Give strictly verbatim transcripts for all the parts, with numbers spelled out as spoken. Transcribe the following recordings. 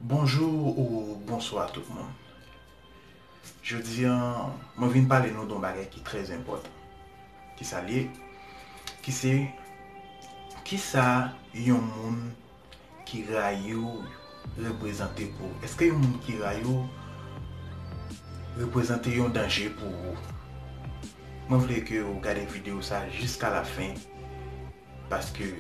Bonjou ou bonswa tout moun. Jodi a, mwen vin pale nou de yon bagay ki trè enpòtan. Kisa l ye? Ki se, kisa yon moun ki rayi w reprezante pou ou? Èske yon moun ki rayi w reprezante yon danje pou ou? Mwen vle ke w gade videyo sa jiska la fen. Paske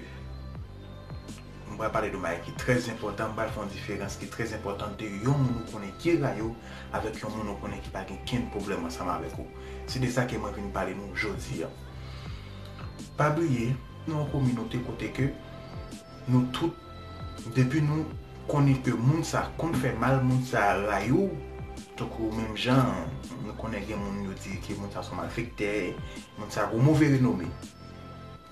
m pral pale de yon bagay ki trè enpòtan, m pral fè yon diferans ki trè enpòtan de yon moun ou konnen ki rayi w avèk yon moun ou konnen ki pa gen kenn pwoblèm ansanm avèk ou. Se de sa ke mwen vin pale nou jodi a. Pa bliye, nou yon kominote kote ke nou tout, depi nou konnen ke moun sa konn fè mal, moun sa rayi w, tankou menm jan nou konnen gen moun yo di ke moun sa se yon malfektè, moun sa gon move renome.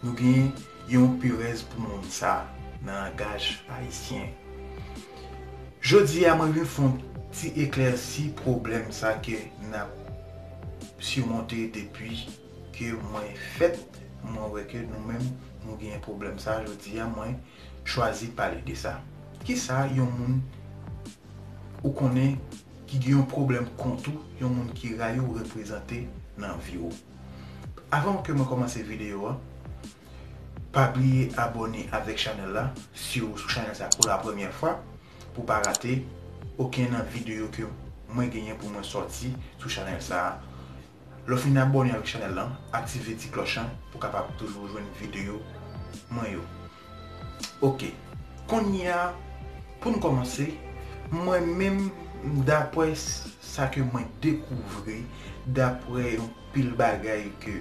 Nou gen yon perèz pou moun sa nan langaj ayisyen. Jodi a, mwen vin fè yon ti eklèsi pwoblèm sa ke n ap simonte depi ke mwen fèt. Mwen wè ke nou menm, nou gen pwoblèm sa. Jodi a, mwen chwazi pale de sa. Kisa yon moun ou konnen ki gen yon pwoblèm kont ou, yon moun ki rayi w reprezante nan vi w? Avan ke mwen kòmanse videyo a, pa bliye abòne avèk chanèl la, si w sou chanèl sa pou la premyè fwa, pou pa rate okenn nan videyo ke mwen genyen pou mwen sòti sou chanèl sa. Lè w fin abòne avèk chanèl lan, aktive ti klòch lan pou w kapab toujou jwenn videyo mwen yo. Oke. Kounye a, pou n kòmanse, mwen menm, daprè s-, sa ke mwen dekouvri, daprè yon pil bagay ke,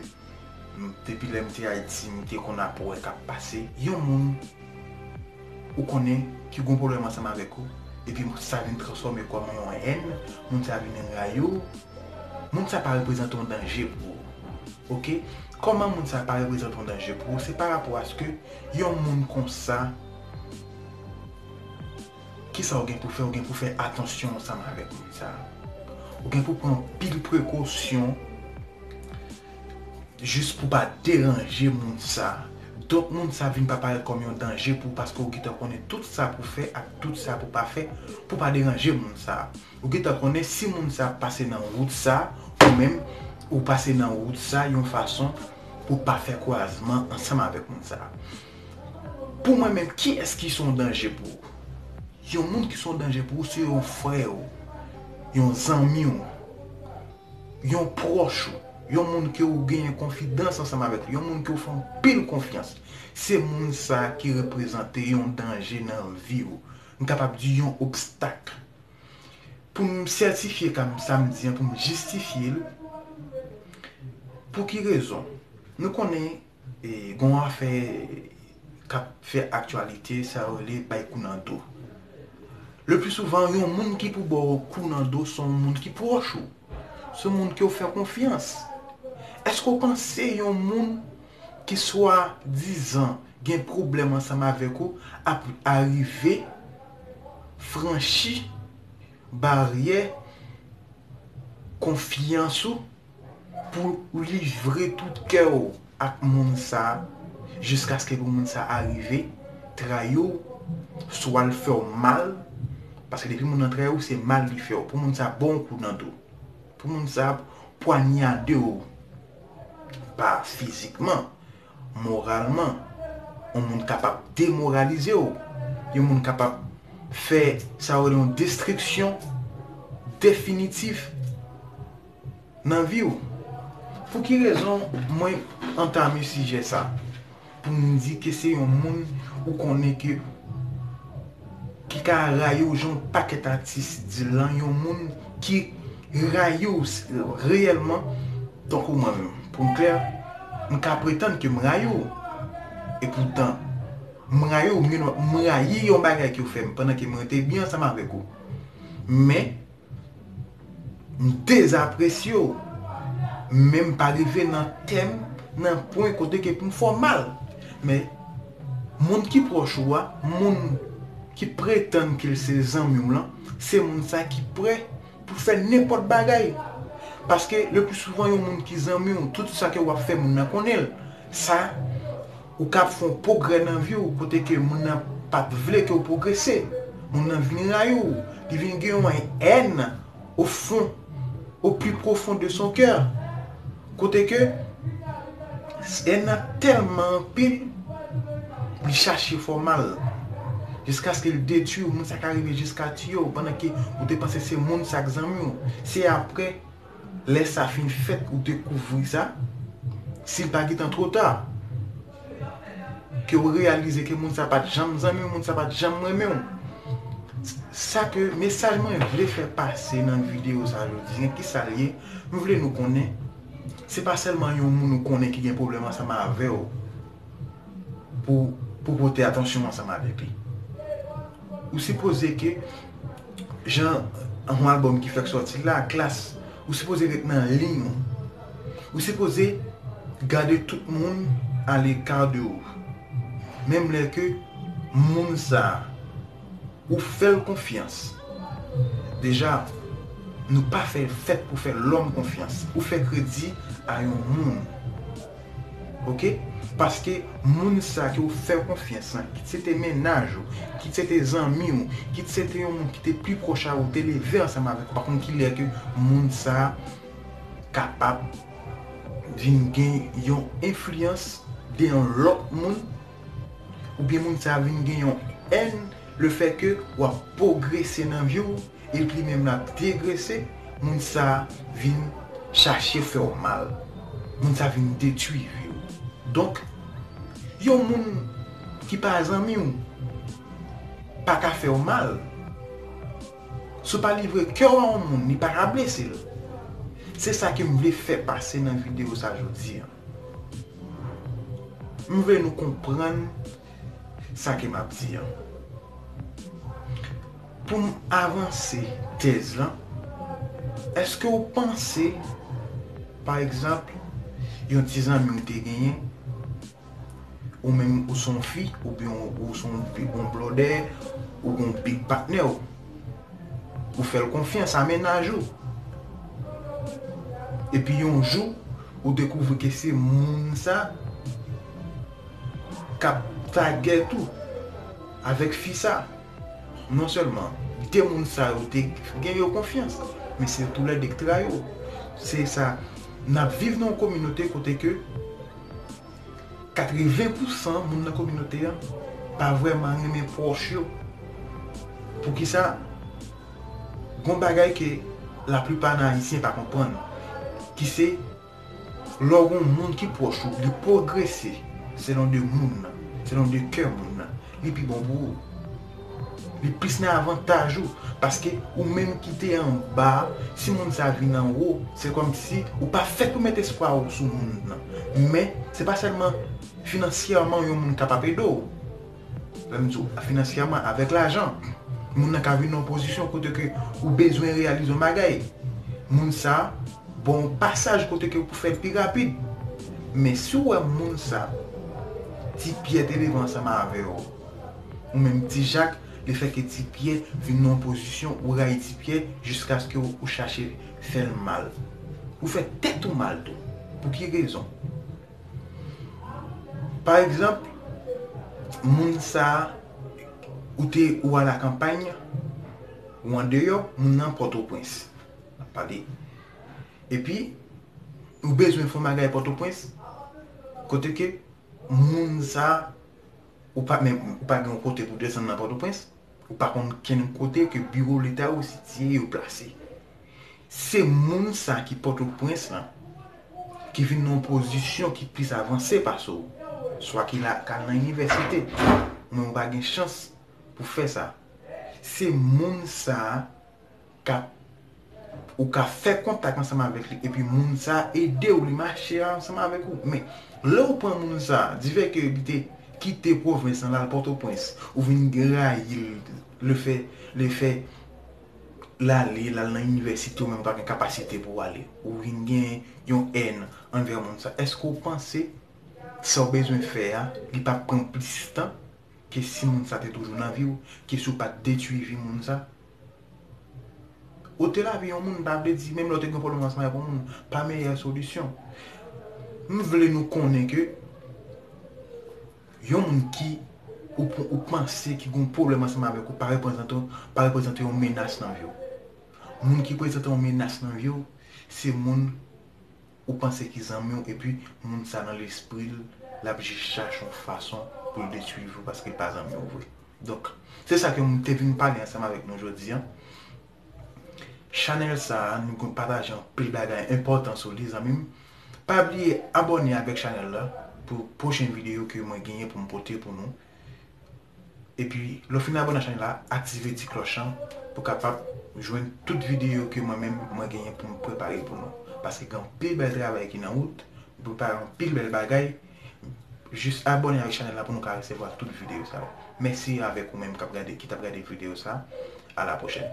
m, depi lè m te Ayiti, m te konn ap wè k ap pase, yon moun ou konnen ki gon pwoblèm ansanm avèk ou, epi sa vin transfòme kòm yon hèn, moun sa vin rayi w, moun sa pa reprezante yon danje pou ou. Oke? Kòman moun sa pa reprezante yon danje pou ou? Se pa rapò aske yon moun konsa, kisa ou gen pou fè? Ou gen pou fè atansyon ansanm avèk moun sa. Ou gen pou pran pil prekosyon jis pou pa deranje moun sa. Donk, moun sa vin pa parèt kòm yon danje pou ou, paske ou gentan konnen tout sa pou fè ak tout sa pou pa fè pou pa deranje moun sa. Ou gentan konnen si moun sa pase nan wout sa, ou menm, ou pase nan wout sa yon fason pou pa fè kwazman ansanm avèk moun sa. Pou mwen menm, kiyès ki se yon danje pou ou? Yon moun ki se yon danje pou ou, se yon frè w, yon zanmi w, yon pwòch ou, yon moun ke ou genyen konfidans ansanm avèk li, yon moun ke ou fè anpil konfyans. Se moun sa ki reprezante yon danje nan vi w. M kapab di yon obstak. Pou m sètifye kam-, sa m di an, pou m jistifye l, pou ki rezon? Nou konnen, e, gon afè k ap fè aktyalite, sa yo rele bay kou nan do. Le pli souvan, yon moun ki pou ba w kou nan do, se yon moun ki pwòch ou. Se yon moun ke w fè konfyans. Èske w panse yon moun ki swadizan gen pwoblèm ansanm avèk ou ap arive franchi baryè konfyans ou pou w livre tout kè w ak moun sa a jiskaske pou moun sa a rive trayi w, swa l fè w mal, paske depi moun nan trayi w, se mal li fè w. Pou moun sa a ba w yon kou nan do, pou moun sa a pwanyade w, pa fizikman, moralman, yon moun kapab demoralize w, yon moun kapab fè sa yo rele yon destriksyon definitif nan vi w. Pou ki rezon mwen antame sijè sa? Pou m di ke se yon moun ou konnen ke, ki ka rayi w, jan yon pakèt atis di l lan, yon moun ki rayi w s-, reyèlman, tankou mwen menm. Pou m klè, m ka pretann ke m rayi w. Epoutan, m rayi w, m gen dwa, m rayi yon bagay ke w fè m pandan ke m rete byen ansanm avèk ou. Men, m dezapresye w. Men m pa rive nan tèm, nan pwen kote ke pou m fè w mal. Men, moun ki pwòch ou a, moun ki pretann ke l se zanmi w lan, se moun sa ki prè pou fè nenpòt bagay. Paske le pli souvan, yon moun ki zanmi w, tout sa ke w ap fè, moun nan konnen l. Sa, ou ka ap fè yon pwogrè nan vi w, kote ke moun nan pa t vle ke w pwogrese. Moun nan vin rayi w, li vin gen yon èn au fond, au plus profond de son cœur. Kote ke èn nan tèlman anpil, li chache fè w mal. Jiskaske l detwi w, moun sa ka rive jiska tiye w, pandan ke ou te panse se moun sa k zanmi w. Se apre lè sa fin fèt, ou dekouvri sa, si l pa gentan twò ta, ke w reyalize ke moun sa pa t janm zanmi w, moun sa pa t janm renmen w. Sa ke mesaj mwen vle fè pase nan videyo sa jodi a, kisa l ye? M vle nou konnen, se pa sèlman yon moun ou konnen ki gen pwoblèm ansanm avè w pou, pou pote atansyon ansanm avèk li. Ou sipoze ke, jan yon albòm ki fèk sòti la, Klass, ou sipoze ret nan liy ou. Ou sipoze gade tout moun à l'écart de ou. Menm lè ke moun sa a, ou fè l konfyans. Deja, nou pa fè, fèt pou fè lòm konfyans. Ou fè kredi a yon moun. Oke? Paske moun sa ke ou fè konfyans lan, kit se te mennaj ou, kit se te zanmi w, kit se te yon moun ki te pi pwòch a ou, te leve ansanm avèk ou, pa konn kilè ke moun sa kapab vin gen yon enfliyans de yon lòt moun, oubyen moun sa vin gen yon èn, le fè ke w ap pwogrese nan vi w, epi li menm l ap degrese, moun sa vin chache fè w mal. Moun sa vin detwi vi w. Donk, yon moun ki pa zanmi w pa ka fè w mal. Si w pa livre kè w a yon moun, li pa ka blese l. Se sa ke m vle fè pase nan videyo sa jodi a. M vle nou konprann sa ke m ap di a. Pou m avanse tèz lan, èske w panse, pa egzanp, yon ti zanmi w te genyen, ou menm ou se yon fi, oubyen ou, ou se yon big, yon blòdè, ou gen yon big patnè w, ou fè l konfyans a mennaj ou. Epi yon jou, ou dekouvri ke se moun sa k ap fè gè tou avèk fi sa. Non sèlman de moun sa yo te gen yo konfyans, men se toulède k trayi w. Se sa, n ap viv nan yon kominote kote ke katreven pousan moun nan kominote a pa vrèman renmen pwòch yo. Poukisa? Gon bagay ke laplipa nan Ayisyen pa konprann, ki se lè w gon moun ki pwòch ou, li pwogrese selon de moun nan, selon de kè moun nan, li pi bon pou ou. Li plis nan avantaj ou, paske ou menm ki te anba, si moun sa vin anwo, se kòmsi ou pa fèt pou met espwa ou sou moun nan. Men, se pa sèlman finansyèman yon moun kapab ede w. Lè m di w finansyèman, avèk lajan, moun nan ka vin nan yon pozisyon kote ke ou bezwen reyalize yon bagay. Moun sa ba w yon pasaj kote ke ou pou fè l pi rapid. Men si w wè moun sa, Ti Pyè te leve ansanm avè w, ou menm Ti Jak, lefètke Ti Pyè vin nan yon pozisyon, ou rayi Ti Pyè jiskaske ou, ou chache fè l mal. Ou fè tèt ou mal tou. Pou ki rezon? Pa egzanp, moun sa a, ou te, ou a lakanpay, ou andeyò, moun nan Pòtoprens. N ap pale. Epi, ou bezwen fè yon bagay Pòtoprens, kote ke moun sa a, ou pa menm, ou pa gen yon kote pou desann nan Pòtoprens, ou pa konn kenn kote ke biwo Leta yo sitiye, yo plase. Se moun sa ki Pòtoprens lan, ki vin nan yon pozisyon ki plis avanse pase w, swa ki la, k al nan inivèsite, men ou pa gen chans pou fè sa. Se moun sa a k ap, ou ka fè kontak ansanm avèk li, epi moun sa a ede w, li mache ansanm avèk ou. Men, lè w pran moun sa a, divè ke li te kite pwovens lan, l al Pòtoprens, ou vin rayi l, lefè, lefè l ale, l al nan inivèsite, ou menm ou pa gen kapasite pou w ale. Ou vin gen yon èn anvè moun sa. Èske w panse sa w bezwen fè a, li p ap pran plis tan ke si moun sa te toujou nan vi w, ke si w pa t detwi vi moun sa? Ote lavi yon moun pa vle di, menm lè w te gen pwoblèm ansanm avèk yon moun, pa meyè solisyon. M vle nou konnen ke yon moun ki ou, ou panse ki gen yon pwoblèm ansanm avèk ou pa reprezante, pa reprezante yon menas nan vi w. Moun ki reprezante yon menas nan vi w, se moun ou panse ki zanmi w, epi moun sa nan lespri l, l ap jis chache yon fason pou l detwi vi w paske l pa zanmi w vre. Donk, se sa ke m te vin pale ansanm avèk nou jodi a. Chanèl sa a, nou konn pataje anpil bagay enpòtan sou li, zanmi m. Pa bliye abòne avèk chanèl la pou pwochen videyo ke mwen genyen pou m pote pou nou. Epi, lè w fin abòne ak chanèl la, aktive ti klòch lan pou kapab jwenn tout videyo ke mwen menm mwen genyen pou m prepare pou nou. Paske gen anpil bèl travay ki nan wout, nou prepare anpil bèl bagay. Jis abòne avèk chanèl la pou nou ka resevwa tout videyo sa yo. Mèsi avèk ou menm k ap gade, ki t ap gade videyo sa. A la pwochèn.